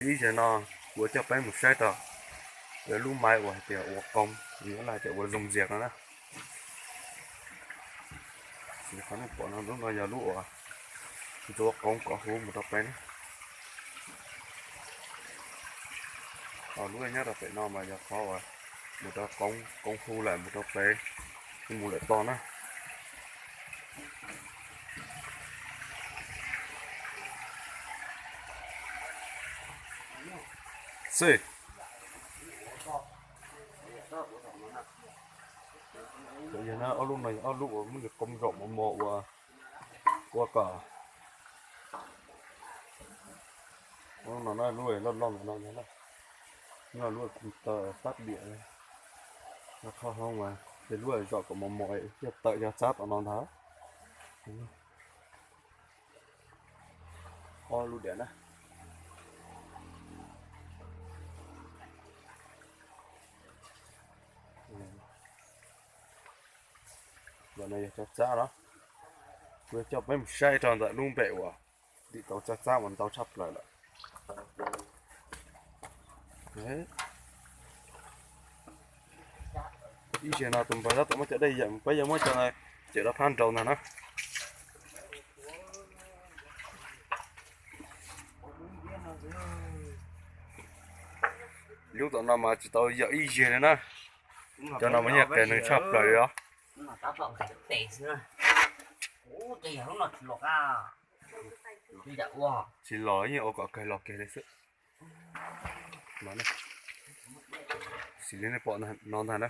Ib zaug no kuv coj peb mus saib rau lub maiv uas hais tias ua qoob, nyob Nyab Laj tias ua zoom dias no na. Qhov nej pom no lub no yog lub uas ntxuav qoob kom huv mus rau pem na. Ho lub nyob rau pem no mas yog qhov uas mus rau qoob, qoob huv lawm mus rau pem, mus lawm tod na. Xwb. Yog na, ob lub no yog ob lub uas muab nws qoob zaum mos mos ua, ua kom, lub no na, lub loj loj no, no lub taw pab diam no, qhov hoob mas ces lub zaum kom mos mos thiaj tawm yog txab tom no ntag. Ob lub diam na. Ntawm no yog cov txab no. Kuv coj peb mus saib rau ntawm lub npem uas dim tau cov txab uas ntau tshaj plaws lawm. Ib zaug no tus npawg tab tom muab cov dej yawm, peb yuav muab cov cawm rau phab nraud ntag na. Lub tom no mas tsis tau yawm ib zaug li na. Cov no mas yeej qias neeg tshaj plaws li os. Tsis los, yeej ua kom kawg los kiag li xwb. Xws li nej pom no ntag na.